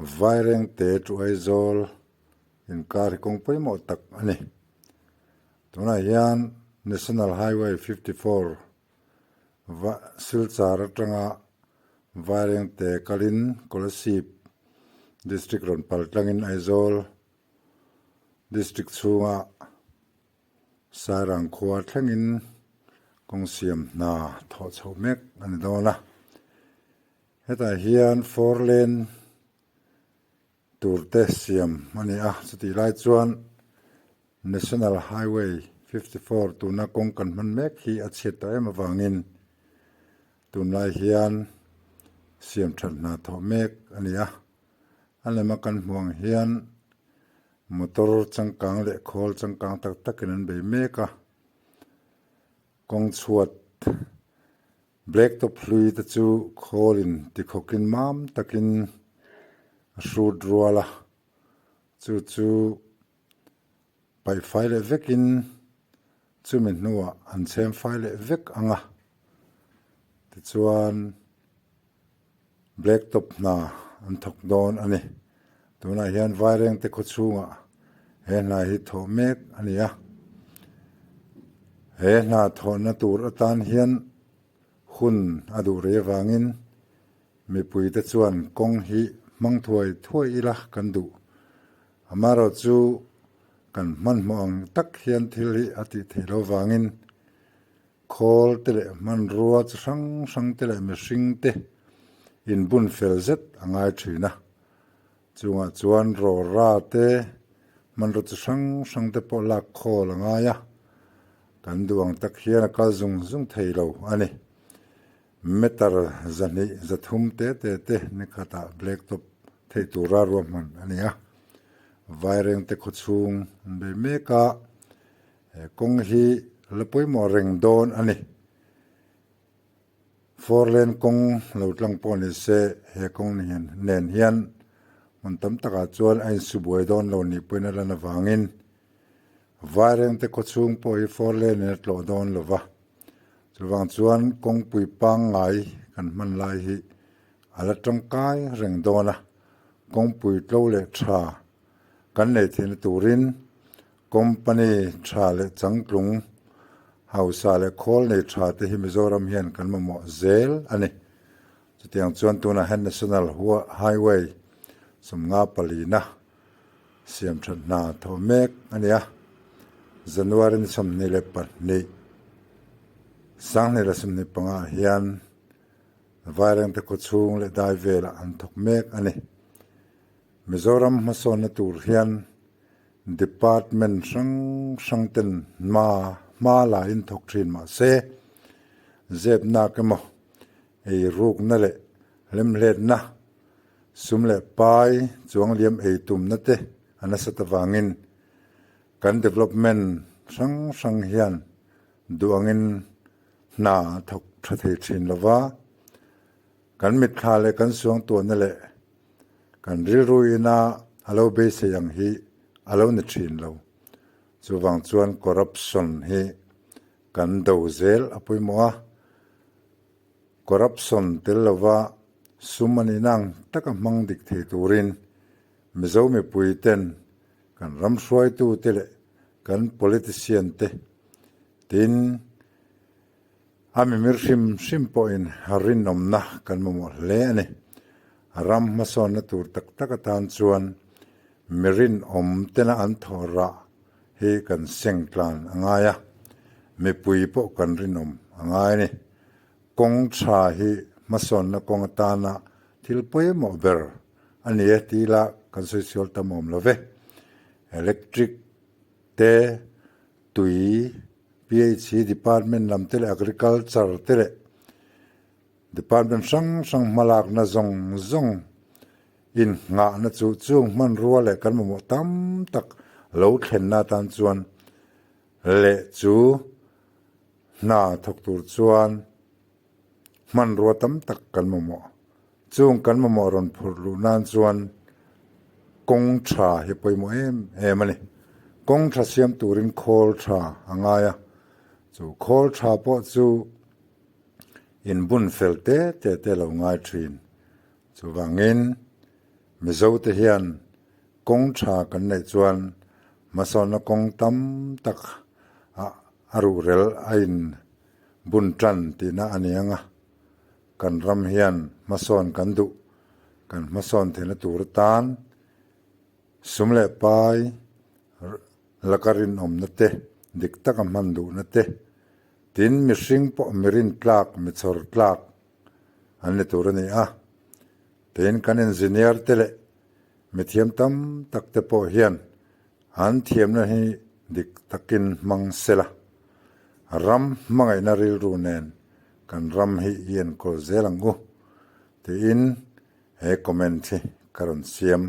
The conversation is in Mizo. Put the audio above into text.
Vairengte to Aizawl inkar hi kawng pawimawh tak a ni. Tunah hian National Highway 54 va Silchar atanga Vairengte kalin Kolasib District rawn pal tlangin Aizawl District chhunga Sairang khua thlengin kawng siam hna thawh chhoh mek a ni dawn a. Hetah hian four lane tur te siam a ni a, chutih lai chuan National Highway 54 tuna kawng kan hman mek hi a chhiat tawh em avangin tunlai hian siam that hna thawh mek a ni a. A lema kan hmuh ang hian motor changkang leh khawl changkang tak takin an bei mek a, kawng chhuat Black top hlui te chu khawlin tikhawkin mam takin a hrut rual a, chu chu paih fai leh vekin chumi hnuah an chhem fai leh vek ang a, tichuan black top hna an thawk dawn a ni. Tunah hian Vairengte khaw chhungah he hna hi thawh mek a ni a, he hna thawhna tur atan hian hun a duh rei avangin mipuite chuan kawng hi hmang thuai thuai ila kan duh. Amaherawhchu kan hmanhmawh ang tak hian thil hi a tih theih loh avangin Khawl te leh hmanrua chi hrang hrang te leh mihring te inbun fel zet a ngai thin a. Chungah chuan rawra te, hmanraw chi hrang hrang te pawh lak khawl a ngai a. Kan duh ang tak hian a kal zung zung thei lo a ni. Meter 200 300 te te te ni khatah black top theih tura ruahman a ni a. Vairengte khawchhung an bei mek a. He kawng hi la pawimawh reng dawn a ni. Four lane kawng lo tlang pawh ni se he kawng nen hian hmun tam takah chuan a insu buai dawn lo nih pawhin a lan avangin Vairengte khawchhung pawh hi four lane in a tlawh dawn lo va. Chuvang chuan kawngpui pangngai kan hman lai hi a la tangkai reng dawn a, kawngpui tlo leh tha kan nei theihna turin Company tha leh changtlung, hausa leh khawl nei tha te hi Mizoram hian kan mamawh zel a ni. Chutiang chuan tunah hian National Highway 54 na siam that hna thawh mek a ni a. January ni 22, 2025 ah hian Vairengte khawchhung leh dai velah an thawk mek a ni. Mizoram hmasawnna tur hian Department hrang hrang ten hma hma la in thawk thin mah se, zep nak emaw, ei rukna leh hlemhletna, sum leh pai chuang liam ei tumna te a nasat avangin kan development hrang hrang hian duh angin hna a thawk tha thei thin lova, kan mitthla leh kan suangtuahna leh Kan rilru ina a lo beisei ang hi a lo ni thin lo. Chuvang chuan corruption hi kan do zel a pawimawh a. Corruption tel lova sum a nihna ang taka hmang dik thei turin Mizo mipui ten kan ram hruaitute leh kan politician te tin A mimir hrim hrim pawhin rinawmna kan mamawh hle a ni. Ram hmasawnna tur tak tak atan chuan mi rinawm tena an thawh rah hi kan seng tlan a ngai a, mipui pawh kan rinawm a ngai a ni. Kawng tha hi hmasawnna kawng atana thil pawimawh ber a ni e tih lah kan sawi sual tam awm lo ve. Electric te, tui, PHE Department lam te leh Agriculture te leh Department hrang hrang hmalakna zawng zawng innghahna chu chung hmanrua leh kan mamawh tam tak lo thlenna atan chuan leh chu hna thawk tur chuan hmanrua tam tak kan mamawh. Chung kan mamawh rawn phurh luh nan chuan kawng tha hi pawimawh em em a ni. Kawng tha siam turin khawl tha a ngai a, chu khawl tha pawh chu inbun fel te te te lo ngai thin. Chuvangin. Mizote hian kawng tha kan neih chuan hmasawnna kawng tam tak ah a ruhrel a in bun tan tihna a ni ang a, kan ram hian hmasawn kan duh, kan hmasawn theihna tur atan sum leh pai laka rinawmna te, dik taka hman duhna te, tin mihring pawh mi rintlak, mi chhawr tlak an ni tur a ni a. Tin kan engineer te leh mithiam tam tak te pawh hian an thiamna hi dik takin hmang sela, ram hmangaihna rilru nen kan ram hi i enkawl zel ang u tiin he comment hi ka rawn siam.